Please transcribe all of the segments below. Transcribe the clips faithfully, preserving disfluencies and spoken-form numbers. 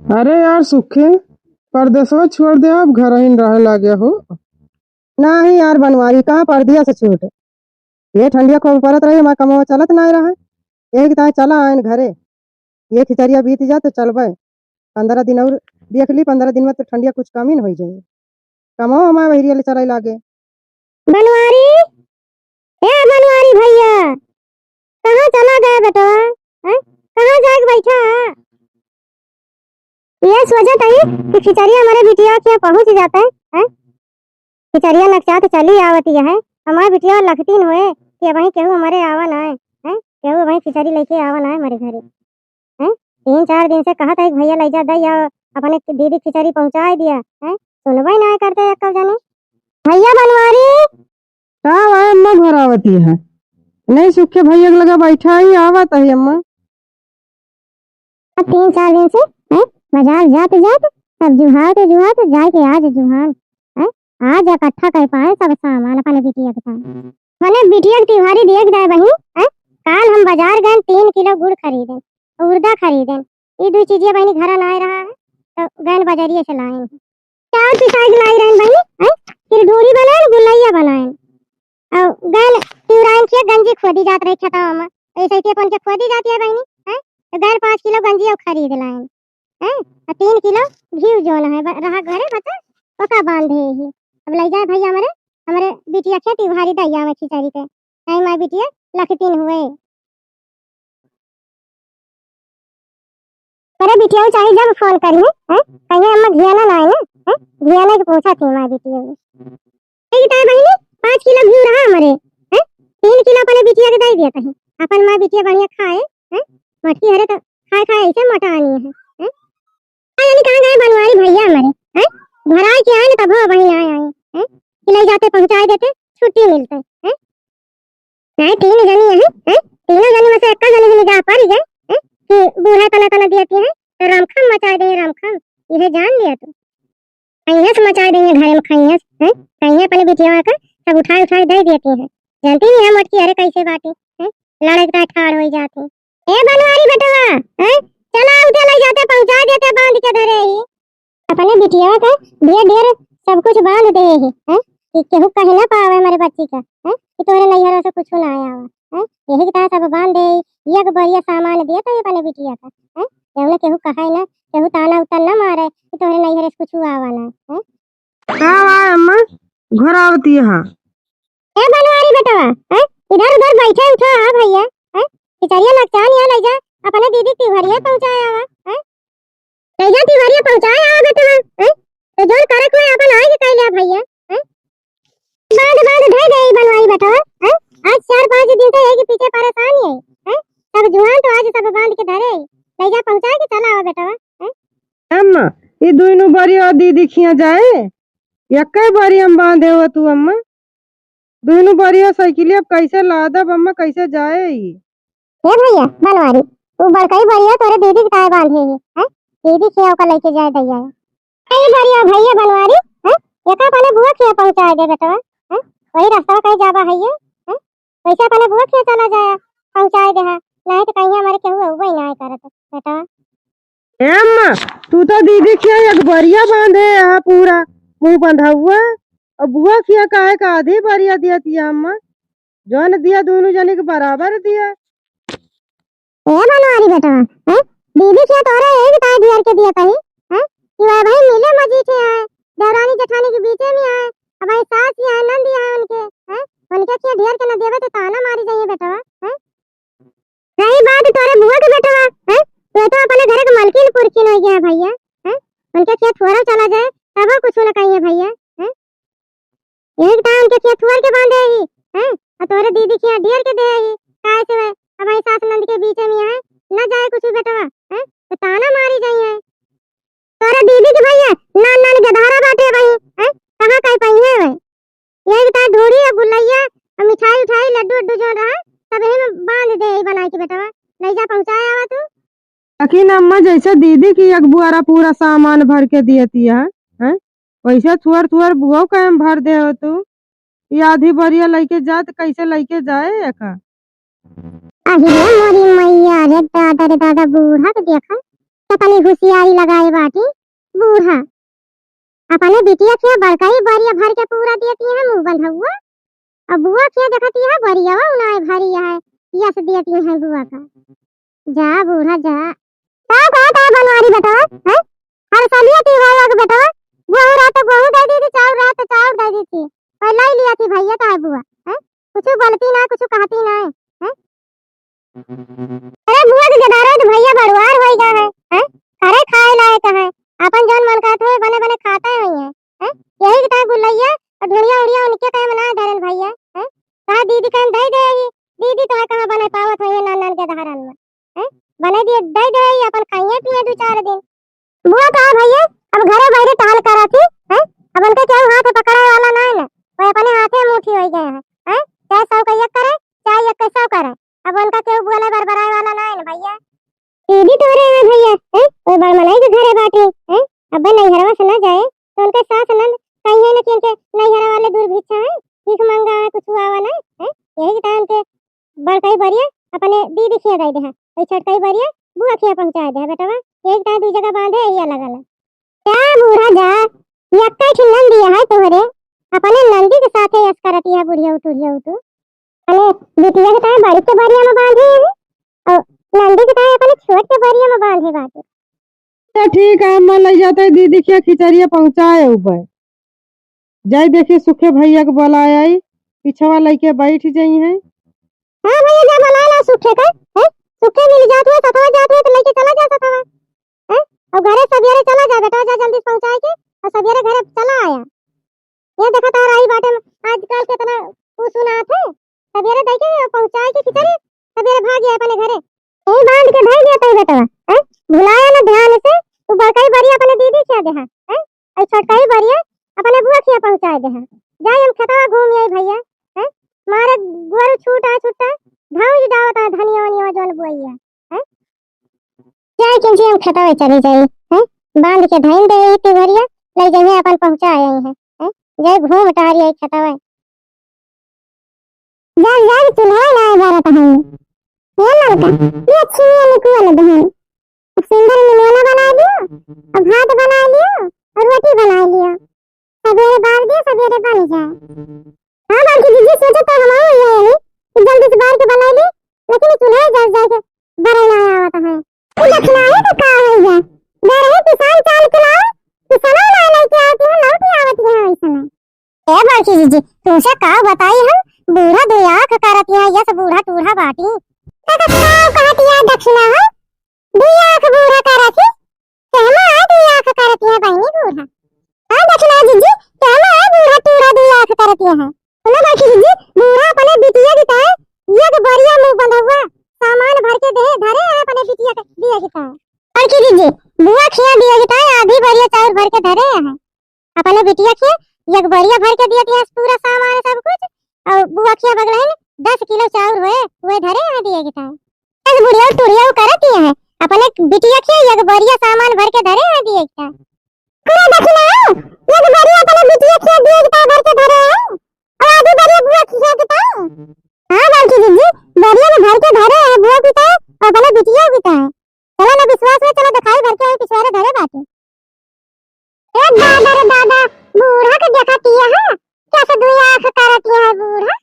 अरे यार सुखे, परदेसवा छोड़ दे, अब घरहिन रहे लागे हो। नाही यार बनवारी, कहाँ परदेस छूट। ये ठंडिया खूब परत रही, हमार कमवा चलत नाही रहे। यही ताई चला आइन घरे, ये खिचरिया बीत जा तो चलबे। पन्द्रह दिन और देख ली, पन्द्रह दिन में तो ठंडिया कुछ कमी न होइ जाए। कमवा हमार बहिरिया ले चलाई लागे। बनवारी, ए बनवारी भैया, कहाँ चला गया बेटवा? हैं? कहाँ जाके बैठा है? ये सोचत है कि खिचरिया हमारे बिटिया के पहुँच जाता है, हैं? खिचरिया लकचात चली आवती है, हमारे बिटिया लखतीन हुए कि अबहीं केहू हमारे आवा ना है, हैं? केहू अबहीं खिचरी लेके आवा ना है हमारे घरे। हैं? तीन चार दिन से कहत है कि भैया लइ जा दई या अपने दीदी खिचरी पहुँचाए दिया, हैं? सुनबे ना करते एक जने। भैया बनवारी। का बा अम्मा घरावती है? नहीं सुखे भैया के लगा बैठा ही आवत है अम्मा। अब तीन चार दिन से, हैं, बाजार जात जात सब जुहात जुहात जाए के आज जुहान, हैं, आज इकट्ठा कर पाए सब सामान अपने बिटिया के साथ। अपने बिटिया के तिवारी देख जाए बहिनी, हैं, काल हम बाजार गए तीन किलो गुड़ खरीदे, उर्दा खरीदे, ये दो चीजें बहिनी घरा ना रहा है, तो गए बाजारिए से लाए। चाउर पिसाई के लाई रहन बहिनी, हैं? फिर ढूढ़ी बनाएन, गुलैया बनाएन। और गैन तिउराइन के गंजी खोदी जात रही खेतवा में। ऐसे ही अपन के खोदी जाती है बहिनी, हैं? तो गैन पाँच किलो गंजी और खरीद लाएन, हैं? और तीन किलो घी जोन है, ब-, रहा घरे बचा, ओका बांध दे ही। अब लइ जाए भैया हमरे, हमरे बिटिया के तिवारी दैया में खिचड़ी के। नहीं माई बिटिया लखतीन हुए। अरे बिटिया चाहे जब फोन करी, हैं? कहिए अम्मा घियाना ना है ना, हैं? घियाना के पूछा थी माई बिटिया। ठीक है बहिनी, पाँच किलो घी रहा हमरे, हैं? तीन किलो अपने बिटिया के दे दिया कहीं, अपन माई बिटिया बढ़िया खाए, हैं? मटकी हरे तो खाए खाए ऐसे मोटा आनी है, हैं? आ जानी कहाँ गए बनवारी भैया हमरे, हैं? भराई के आए ना तब बहिन आए आए, हैं? कि लइ जाते पहुँचाए देते, छुट्टी मिलते, हैं? नहीं, तीन जनी है, हैं? तीनों जनी में से एक जनी जनी जा पड़ी है, हैं? कि बूढ़ा तना तना दिया है, तो रामखम मचा दे, रामखम, यह जान लिया तू। खइहस मचा देंगे घरे में खइहस, हैं? कहीं अपने बिटिया का सब उठाए उठाए दे देती हैं। जानती नहीं है मोटकी अरे कैसे बाटी, हैं? लड़े के ठाड़ हो जाती। ए बनवारी बेटवा, हैं? चला उठे लइ जाते पहुँचा देते बांध के धरे ही। अपने बिटिया का ढेर ढेर सब कुछ बांध दे ही, हैं? कि केहू कहे ना पावे हमारे बच्ची का, हैं? कि तोहरे नैहर से कुछ ना आया हुआ, हैं? यही के तहत सब बांध दे, एक बढ़िया सामान दिया तो अपने बिटिया का, हैं? केहू ना केहू कहे ना, केहू ताना उतान ना मारे कि तोहरे नैहर से कुछ आवा ना, हैं? का बा अम्मा, घर आवती है? ए बनवारी बेटवा, हैं? इधर उधर बैठे उठा, हाँ भैया, हैं? खिचड़िया लग चाह नहीं लइ जा, अपने दीदी के तिवरिया पहुँचाया हुआ, हैं? लइ जा तिवरिया पहुँचाया हुआ बेटवा, हैं? तो जोन करे कोई अपन आए के कह लिया भैया, हैं? बांध बांध धर दे बनवारी बेटवा, हैं? आज चार पाँच दिन से यही के पीछे परेशान ही है, हैं? सब जुआन तो आज सब बांध के धरे, लइ जा पहुँचा के चला आवा बेटवा, हैं? अम्मा, ई दुइनु बरिया दीदी खिया जाए, एक्के बरिया में बांधे हो तू अम्मा। दुइनु बरिया साइकिलिया अब कैसे लादब अम्मा, कैसे जाए ई? ए भैया बनवारी, तू बड़कई बरिया तोरे दीदी के ताए बांधे ही, हैं? दीदी खिया ओका लइके जाए दैया। कई बरिया भैया बनवारी, हैं? एका अपने बुआ खिया पहुँचाए दे बेटवा, हैं? वही रास्ता कहीं जाबा है ये, हैं? वैसे अपने बुआ खिया चला जाए, पहुँचाए दे है, नहीं तो कहीं हमारे केहू अउबे ना करत बेटवा। ए अम्मा, तू तो दीदी खिया एक बरिया बांधे यहाँ पूरा मुंह बंधा हुआ, और बुआ खिया काहे का आधी बरिया दिया तिया अम्मा? जौन दिया दुइनु जने के बराबर दिया। ए बनवारी बेटवा, हैं? दीदी खिया तोरे एक ताए दियर के दिया कहीं, हैं? कि वह भाई मिले मजीठे आए, देवरानी जेठानी के बीचे में आए, अब भाई सास ही आए, नंद ही आए उनके, हैं? उनके खिया ढेर के न देवे तो ताना मारी जाइए बेटवा, हैं? रही बात तोरे बुआ के बेटवा, हैं? ये तो अपने घर के मलकिन पुरखिन हो गया है भैया, हैं? उनके खेत थोड़ा चला जाए, तब कुछ न कहिए भैया, हैं? एक दान के खेत थोड़ के बांधे ही, हैं? और तोरे दीदी के यहाँ ढेर के दे ही, काहे से वह अब आई सास नंद के बीच में है, न जाए कुछ बेटवा, हैं? तो ताना मारी जाई है। तोरे दीदी के भैया नान नान गधारा बाटे भाई, हैं? कहाँ कह पाई है वह? यही बता ढोरी और गुलैया और मिठाई उठाई लड्डू उड्डू जो रहा, सब यही में बांध दे ही बनाई के बेटवा, ले जा पहुँचाए आवा तू। लेकिन अम्मा जैसे दीदी की एक बुआरा पूरा सामान भर के दिए तिया, हैं? वैसे थोड़ थोड़ बुआ का हम भर दे हो तू। ये आधी बरिया लइके जा त कैसे लइके जाए एका? अरे मोरी मैया रे दादा रे दादा, बूढ़ा के देखा, कतनी हुसियारी लगाए बाटी बूढ़ा। अपने बिटिया के बड़कई बरिया भर के पूरा देती है मुँह बंधउआ, अब बुआ के देखती है बरियावा उनाए भरी है, यस देती है बुआ का। जा बूढ़ा जा। का कहत है बनवारी बेटवा, हैं? हर सालिया ती भाई के बेटवा, गोहूँ रहा तो गोहूँ दे दी थी, चाउर रहा तो चाउर दे दी थी, पर लाई लिया थी भैया का है बुआ, हैं? कुछ बोलती ना, कुछ कहती ना, हैं? अरे बुआ के गदारा तो भैया बड़वार होई गए हैं, हैं? अरे खाए लायक है, अपन जौन मन कहत है बने बने खाता है, हैं? यही के ताई गुलैया और ढुनिया उड़िया उनके काम ना धरन भैया, हैं? कहा दीदी काम दे दे ही, दीदी तो है कहाँ बने पावत होई है नान नान के धारन में, हैं? बने दिए दे दे ही, अपन खाइए पिए दो चार दिन। बुआ कहा भैया, अब घरे बैठे टहल करा थी, हैं? अब उनके केहू हाथ पकड़ाए वाला ना है ना, वो अपने हाथे मुठी होई गए हैं, हैं? चाहे सौ का एक करे, चाहे एक का सौ करे, अब उनका केहू बोले बरबराए वाला ना है ना भैया। दीदी तोरे है भैया, हैं? वो बड़ मनई के घरे बाटी, हैं? अब नैहरवा से ना जाए, तो उनके सास नंद कहीं है ना कि उनके नैहरा वाले दूर भिक्षा है, भीख मंगा है, कुछ आवा ना, हैं? यही के ताई उनके बड़कई बरिया अपने दीदी खिया दे दे है, और छोटकई बरिया बुआ खिया पहुँचा दे है बेटवा, यही के ताई दू जगह बांधे यही अलग अलग। जा बूढ़ा जा, यक्का ठिन्नन दिया है तोहरे, अपने नंदी के साथे यस करती है बुढ़िया उठुरिया उठू। अरे बिटिया के ताई बड़ी के बरिया में बांधे है, और नंदी के ताई अपने छोट के बरिया में बांधे बाटे। तो ठीक है, अम्मा ले जाते हैं दीदी के खिचड़िया पहुँचाए ऊपर। जाई देखी सुखे भैया के बोलाए आई, पिछवा लइके बैठ जाई हैं। हाँ भैया, जा बोला ला सुखे का, हैं? सुखे मिल जात हुए, सथवा जात हुए तो लेके चला जा सथवा, हैं? और घरे सवेरे चला जा बेटा, जा जल्दी से पहुँचाए के और सवेरे घरे चला आया। ये देखा तार आई बाटे, आजकल कितना कुसुनात है, सवेरे दे के पहुँचाए के खिचड़ी, सवेरे भाग गया अपने घरे। यही बांध के धई दिया तई बेटवा, हैं? भुलाया ना ध्यान से, तू बड़कई बरिया अपने दीदी खिया दे, हैं? और छोटकई बरिया अपने बुआ खिया पहुँचाए दे, हैं? जाए हम खेतवा घूम आई भैया, हैं? मारे गोरू छूटा छूटा, धौज डावत है धनिया वनिया जौन बोइया, हैं? जाए के जी हम खेतवा चली जाई, हैं? बांध के धइन दे यही तू बरिया, ले जाइए अपन पहुँचा आई हैं, हैं? जाए घूम टहरी आई खेतवा। जब जब चूल्हा ना जरत है। हे ललका, ये अच्छी निकुआ ले दहन। अब सुंदर निमोना बना लियो, अब भात बना लियो, और रोटी बना लियो। सवेरे बार दियो, सवेरे बन जाए। हाँ, बड़की जीजी, सोचो तो हम ये है कि जल्दी से बार के बना ली, लेकिन ये चूल्हा जल जाए के बरना आवत है। ये दक्षिणा है तो का है ये? दे रहे किसान चाल चलाओ, किसनो ना लेके आवती है, लौट आवती है वैसे में। ए बड़की जीजी, तुमसे का बताई हम, बूढ़ा दुई आँख करत यहाँ, यस बूढ़ा टूढ़ा बाटी। तक का कहत या दक्षिणा हो, दुई आँख बूढ़ा करत ही, कहमा आ दुई आँख करत यहाँ बहिनी बूढ़ा। हाँ दक्षिणा जीजी, कहमा आ बूढ़ा टूढ़ा दुई आँख करत यहाँ। सुनो बड़की जीजी, बूढ़ा अपने बिटिया के कहे, ये के बरिया मुँह बंधउआ, सामान भर के दे, धरे है अपने बिटिया के, दिया के कहे। बड़की जीजी, बुआ खिया दिया के कहे, आधी बरिया चाउर भर के धरे है। अपने बिटिया के एक बरिया भर के दिया दिया पूरा सामान सब कुछ, और बुआ खिया बगलहिन दस किलो चाउर हुए, हुए धरे यहाँ दिया के ताई। बस बुढ़िया टुढ़िया करत ही है, अपने बिटिया के एक बरिया सामान भर के धरे यहाँ दिया के ताई। पूरा दक्षिणा है, एक बरिया अपने बिटिया के दिया के ताई भर के धरे है, और आधी बरिया बुआ खिया के ताई। हाँ बड़की जीजी, बरिया में भर के धरे है बुआ के ताई, और अपने बिटिया के ताई। चलो ना विश्वास हुए, चलो दिखाई भर के आई पिछवारे धरे बाटे। ए दादा रे दादा, बूढ़ा के देखतिया है, कैसे दुई आँख करतिया है बूढ़ा।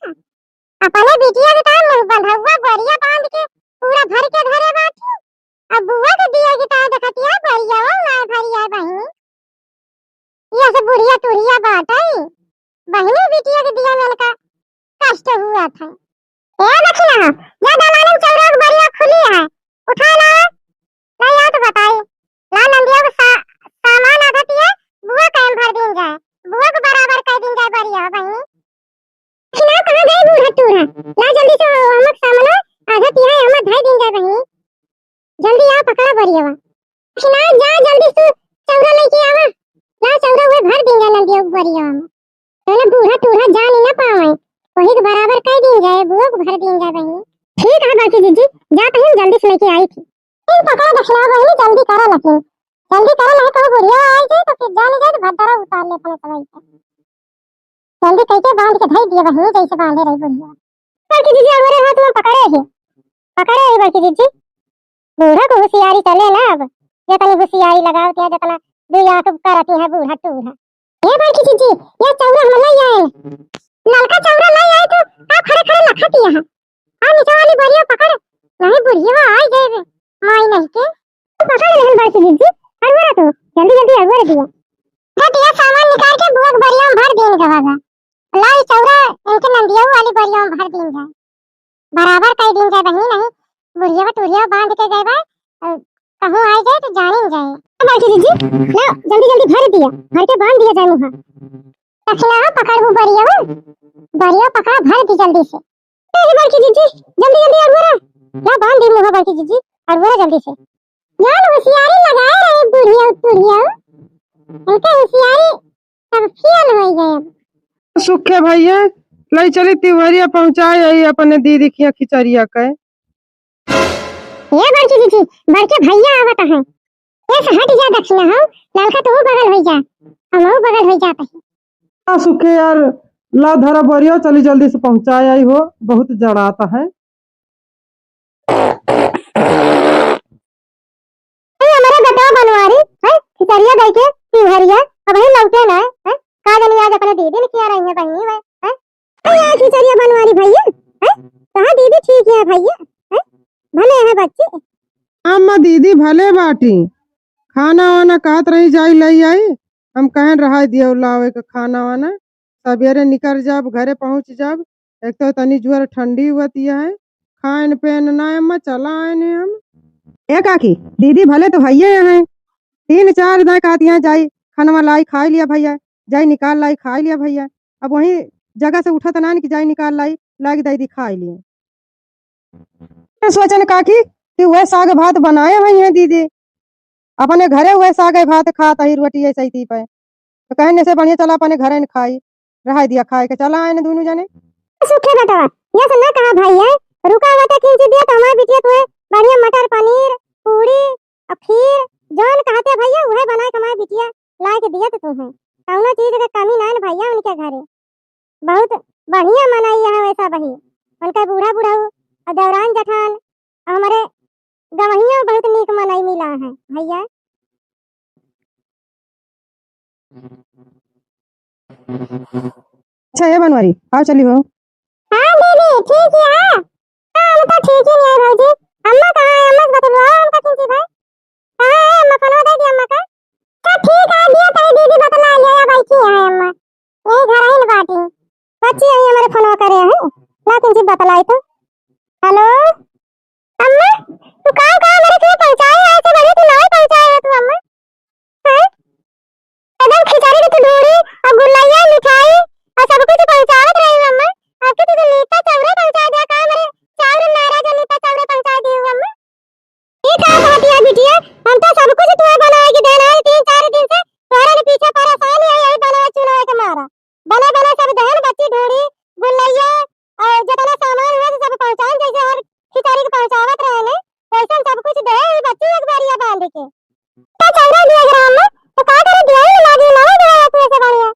अपने बिटिया के ताई मुँह बंधउआ बरिया बांध के पूरा भर के धरे बाटी। अब बुआ के दिया के ताई देखतिया है बरिया वो ना भरिया बहिनी। ये से बुढ़िया टुढ़िया बाटे, बहिनी बिटिया के दिया में इनका कष्ट हुआ था। ए दक्षिणा, जा दलालन चौरा के बरिया खुली है, उठा ला, ला या तो बताई, ला नंदिया के सा-, सामान आधा पिए, बुआ के हम भर दीन जाए, बुआ के बराबर कर दीन जाए बरिया बहिनी। दक्षिणा कहाँ गई बूढ़ा टूढ़ा, ला जल्दी से हमक सामान आधा पिए, हमक धर दीन जाए बहिनी। जल्दी आ, पकड़ा बरियवा। दक्षिणा, जा जल्दी से चौरा लेके आवा। ला चौरा हुए भर दीन जाए नंदिया के बरियवा में। चलो बूढ़ा टूढ़ा जान ही ना पावे, वही के बराबर कर दीन जाए, बुआ के भर दीन जाए बहिनी। ठीक है बड़की जीजी, जा तो हम जल्दी से लेके आई थी। इन पकड़ा दक्षिणा बहिनी, जल्दी करा लेकिन, जल्दी करा नहीं तो बुढ़िया आई जाए तो फिर जान जाए तो भद्दरा उतार ले अपने सवाई से। जल्दी कह के बांध के धई दिए बहिनी, जैसे बांधे रही बुढ़िया। बड़की जीजी, हमारे हाथ में पकड़े ही, पकड़े ही बड़की जीजी। बूढ़ा को होशियारी चले ना अब। जे तनी होशियारी लगावत है, जेतना दुई आंख करती है बूढ़ा टूढ़ा। ए बड़की जीजी, ये चौरा हम लई आए। ललका चौरा लई आए तो का खड़े खड़े लखत है? आ नीचे वाली बोरिया पकड़, नहीं बुढ़िया आई जाए रे, माई नहीं के। पकड़ लेहन बड़की जीजी, अरुआ तो, जल्दी जल्दी अरुआ दिया। हटिया सामान निकाल के बुआ के बोरिया में भर दीन गवा बा। लाई चौरा इनके नंदिया वाली बोरिया में भर दीन जाए। बराबर कई दिन जाए बहिनी, नहीं बुढ़िया टुढ़िया बांध के गए बा, अ, कहूँ आ जाए तो जाने न जाए। बड़की जीजी, ला जल्दी जल्दी भर दिया, भर के बांध दिया जाए मुहा। दक्षिणा हो, पकड़ वो बोरिया, वो बोरिया पकड़, भर दी जल्दी से। अरे बड़की जीजी, जल्दी जल्दी अरुआ, ला बांध दी मुहा बड़की जीजी, अरुआ जल्दी से। जान होशियारी लगाए रहे बुढ़िया टुढ़िया, इनके होशियारी सब फेल हो गए। सुखे भैया, लई चली तिवहरिया पहुँचाए आई अपने दीदी के यहाँ खिचड़िया के। ए बड़की जीजी, बड़के भैया आवत हैं। ए से हट जा दक्षिणा हो, ललका तू बगल हो जा, हम बगल हो जात है। आ सुखे यार, ला धरा बोरिया, चली जल्दी से पहुँचाए आई हो, बहुत जड़ात है। ए, हमारा बेटवा बनवारी, हैं? खिचड़िया दे के, तिवहरिया, अबहीं लौटे ना, हैं? का जानी आज अपने दीदी ने किया रही है बहिनी, हैं? हैं? ए, यार खिचड़िया बनवारी भैया, हैं? कहाँ दीदी ठीक है भैया, हैं? भले है बच्ची। अम्मा दीदी भले बाटी, खाना वाना कहत रही जाई लई आई, हम कहन रहाई दियो लावे के खाना वाना, सबेरे निकर जाब, घरे पहुँच जाब। एक तो तनी जुअर ठंडी हुअत है, खाएन पेन ना अम्मा, चला आएन हम। ए काकी, दीदी भले तो हइये हैं, तीन चार दाएँ कहती हैं, "जाई खनवा लाई खाई लिया भैया, जाई निकाल लाई खाई लिया भैया।" अब वहीं जगह से उठत ना कि जाई निकाल लाई, लाग दे दी खाई लिए। तो सोचन काकी कि वह साग भात बनाए हुई हैं दीदी, अपने घरे वह साग भात खात ही रोटी ऐसे ही पे। तो कहने से बढ़िया चला अपने घरे न खाई, रहाई दिया खाए के, चला आए न दोनों जने। सुखे बेटवा, ये से ना कहा भाई है, रुका हुआ तो किंची दिया तो हमारे बिटिया तुम्हें बढ़िया मटर पनीर, पूरी, और खीर, जौन कहते भैया वह बनाए के हमारे बिटिया लाए के दिया तो तुम्हें। कौनो चीज के कमी ना है भैया उनके घरे। बहुत बढ़िया मनई है वैसा बही। उनका बूढ़ा बुढ़ऊ और देवरान जठान और हमारे गवहिया बहुत नीक मनई मिला है भैया। अच्छा, ए बनवारी, आओ चली हो। हाँ दीदी, ठीक है। हाँ, हम तो ठीक ही है भौजी। अम्मा कहाँ है? अम्मा से बतलवा, अम्मा का किंची भाई? कहाँ है अम्मा? फोनवा दे दी अम्मा का। अच्छा, ठीक है, दिया तई दीदी बतला लिया, या बैठी है अम्मा। यही घर आई न बाटी। बच्ची यही हमारे फोनवा करे हैं। ना किंची बतलाई तो। हेलो? अम्मा, तू का, का मेरे के पहुँचाई है, ऐसे बड़ी तू नाई पहुँचाई है तू अम्मा? हैं? एकदम खिचड़ी के तू ढूंढी और गुल्लैया, मिठाई और सब कुछ पहुँचावत रही अम्मा। अब के तू तो नीता चौरा पहुँचा दिया, का मेरे चाउर नाराज नीता चौरा पहुँचा दी अम्मा? ई का कहत हिया बिटिया, हम तो सब कुछ तुहे बनाए के देना है, तीन चार दिन से तोहरे ने पीछे परेशान है, यही बनाए चुनाए के मारा। बने बने सब दहन बच्ची ढूंढी, गुल्लैया और जितना सामान हुआ से सब पहुँचाए, जैसे हर खिचड़ी के पहुँचावत रहे ने, वैसे सब कुछ दे ई बच्ची एक बारिया बांध के। तो चौरा दिया ग्राम में, तो का करे दिया ही लागी, ना दिया तू ऐसे बढ़िया।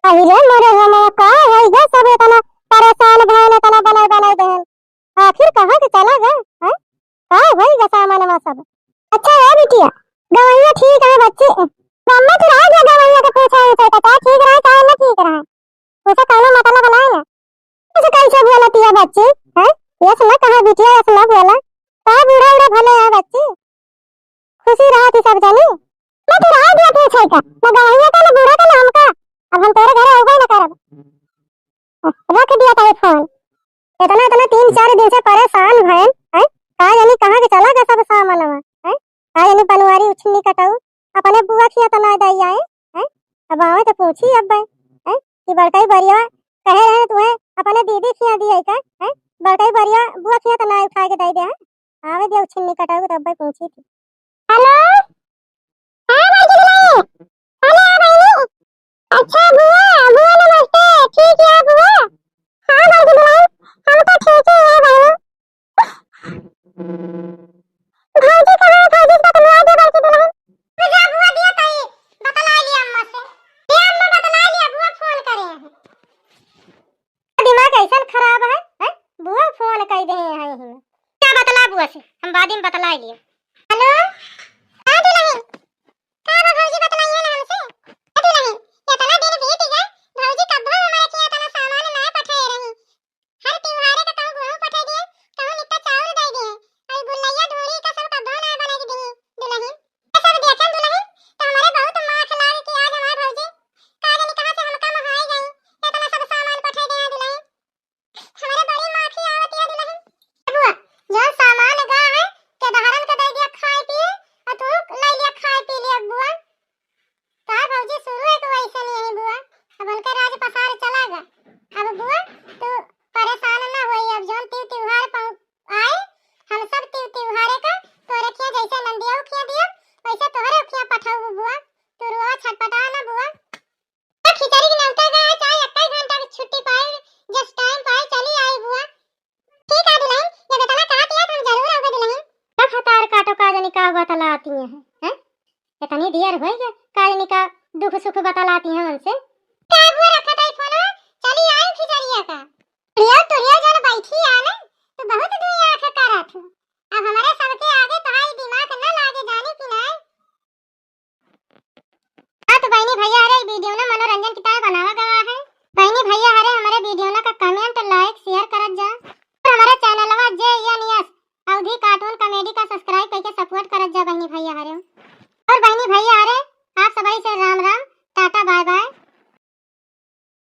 अरे रे मोरे हमवा, का होई गे सब इतना परेशान भएन, इतना बनाए बनाए देहन। आखिर कहाँ के चला गे, हैं? का होई गे सामानवा सब? अच्छा ए बिटिया, गवैया ठीक है बच्ची। अम्मा तू रह गया गवैया के पूछे उछे, का ठीक रहा, का ना ठीक रहा? उसे कौनो मतलब ना है। ऐसे कैसे बोलत हिया बच्ची, हैं? ऐसे ना कहा बिटिया, ऐसे ना बोला। का बूढ़ा उड़ा भले है बच्ची? खुशी रहत ही सब जनी। ना तू रह दिया पूछे का, ना गवैया का, ना बूढ़ा का, ना हमका। अब हम तोरे घरे अउबे न करब। रख दिया तई फोन। इतना, इतना तीन चार दिन से परेशान भएन, हैं? का जानी कहाँ के चला गे सब सामानवा, हैं? का जानी बनवारी उछन्नी कटऊ, अपने बुआ खिया त ना दई आए, हैं? अब आवे त पूछी अब्बे, हैं? कि बड़कई बरिया कहे रहे तुहे अपने दीदी खिया दिए का, हैं? बड़कई बरिया बुआ खिया त ना उठा के दई दे, हैं? आवे दिया उछन्नी कटऊ त अब्बे पूछी थी। हेलो? हाँ, बड़की दुल्हन। अरे, हाँ, बहिनी। अच्छा, बुआ, बुआ, नमस्ते। ठीक है, बुआ? हाँ, बड़की दुल्हन, हम तो ठीक ही है, बहिनी। भौजी कहाँ है? भौजी से बतलवा दे, बड़की दुल्हन। जा, बुआ, दिया ताई, बतला लिया अम्मा से। ए, अम्मा, बतला लिया, बुआ फोन करे हैं। दिमाग ऐसन खराब है, हैं? बुआ फोन कई दे हैं यहीं में। का बतला बुआ से? हम बाद में बतला लिए। हेलो? हाँ होई के काजनी का दुख सुख बतलाती हैं उनसे। का हुआ, रखा था फोन, चली आई खिचड़िया का। बुढ़िया, तुरिया